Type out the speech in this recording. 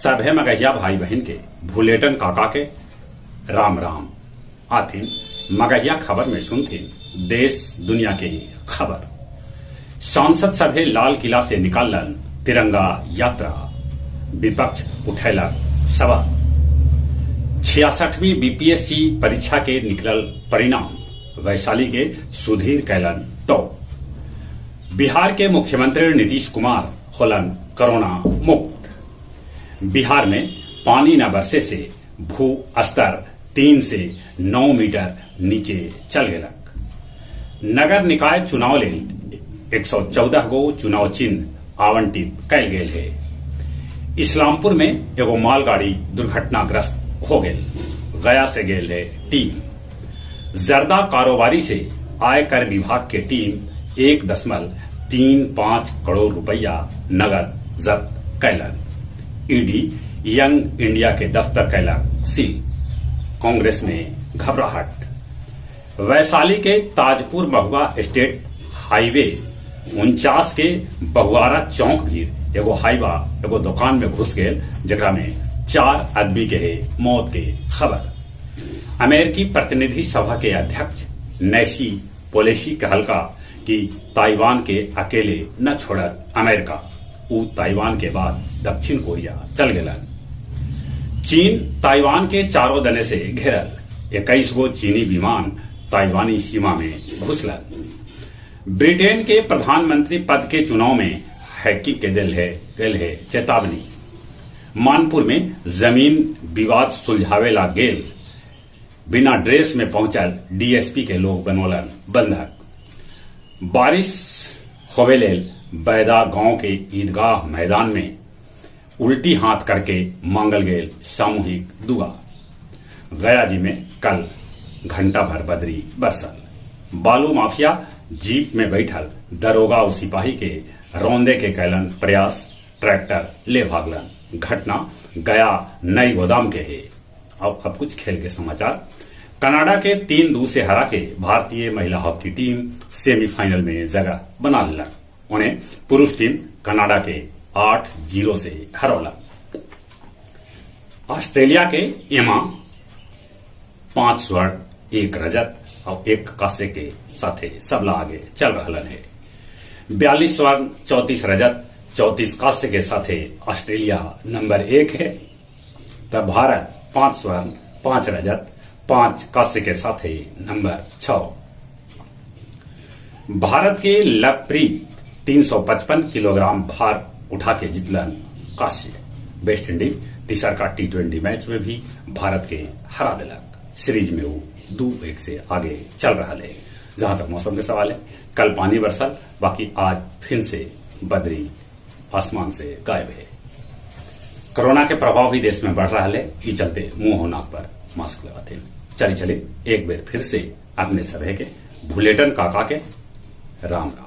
सभे मगहिया भाई बहन के भुलेटन काका के राम राम। आथिन मगहिया खबर में सुनथिन देश दुनिया के खबर। सांसद सभे लाल किला से निकाललन तिरंगा यात्रा, विपक्ष उठैलक सवाल। 66वीं बीपीएससी परीक्षा के निकलल परिणाम, वैशाली के सुधीर कैलन टॉप। बिहार के मुख्यमंत्री नीतीश कुमार होलन कोरोना मुक्त। बिहार में पानी न बरसे से भू स्तर 3 से 9 मीटर नीचे चल गेलक। नगर निकाय चुनाव लेल 114 गो चुनाव चिन्ह आवंटित कैल गेल हे। इस्लामपुर में एगो मालगाड़ी दुर्घटनाग्रस्त हो गेल, गया से गेल है टीम। जर्दा कारोबारी से आयकर विभाग के टीम 1.35 करोड़ रुपया नगद जब्त कैलन। ईडी यंग इंडिया के दफ्तर कैलक सील। कांग्रेस में घबराहट। वैशाली के ताजपुर महुआ स्टेट हाईवे 49 के बहुआरा चौक भी एगो हाईवा एगो दुकान में घुस गेल, जेकरा में 4 आदमी के मौत के खबर। अमेरिकी प्रतिनिधि सभा के अध्यक्ष नैसी पोलेसी कहलका कि ताइवान के अकेले न छोड़त अमेरिका। ऊ ताइवान के बाद दक्षिण कोरिया चल गेलन। चीन ताइवान के चारों दने से घेरल। 21 गो चीनी विमान ताइवानी सीमा में घुसलन। ब्रिटेन के प्रधानमंत्री पद के चुनाव में हैकिंग के दिल है गेल है चेतावनी। मानपुर में जमीन विवाद सुलझावेला गेल बिना ड्रेस में पहुंचल डीएसपी के लोग बनोलन बंधक। बारिश होवे लेल बैदा गांव के ईदगाह मैदान में उल्टी हाथ करके मांगल गेल सामूहिक दुआ। गया जी में कल घंटा भर बदरी बरसल। बालू माफिया जीप में बैठल दरोगा और सिपाही के रौंदे के कैलन प्रयास, ट्रैक्टर ले भागलन। घटना गया नई गोदाम के है। अब कुछ खेल के समाचार। कनाडा के 3-2 से हरा के भारतीय महिला हॉकी टीम सेमीफाइनल में जगह बना लेलक। उन्हें पुरुष टीम कनाडा के 8-0 से हरौलक। ऑस्ट्रेलिया के एमा 5 स्वर्ण, 1 रजत और 1 कांस्य के साथे सबला आगे चल रहा है। 42 स्वर्ण, 34 रजत, 34 कांस्य के साथे ऑस्ट्रेलिया नंबर 1 है। तब भारत 5 स्वर्ण, 5 रजत, 5 कांस्य के साथे नंबर 6। भारत के लवप्रीत 355 किलोग्राम भार उठा के जितलन कांस्य। वेस्ट इंडीज तीसर का T20 match में भी भारत के हरा दिलक। सीरीज में वो 2-1 से आगे चल रहा है। जहां तक मौसम के सवाल है, कल पानी बरसल, बाकी आज फिर से बदरी आसमान से गायब है। कोरोना के प्रभाव भी देश में बढ़ रहा है। ये चलते मुंह और नाक पर मास्क लगाते। चले चले एक बार फिर से अपने सभे के भुलेटन काका के राम राम।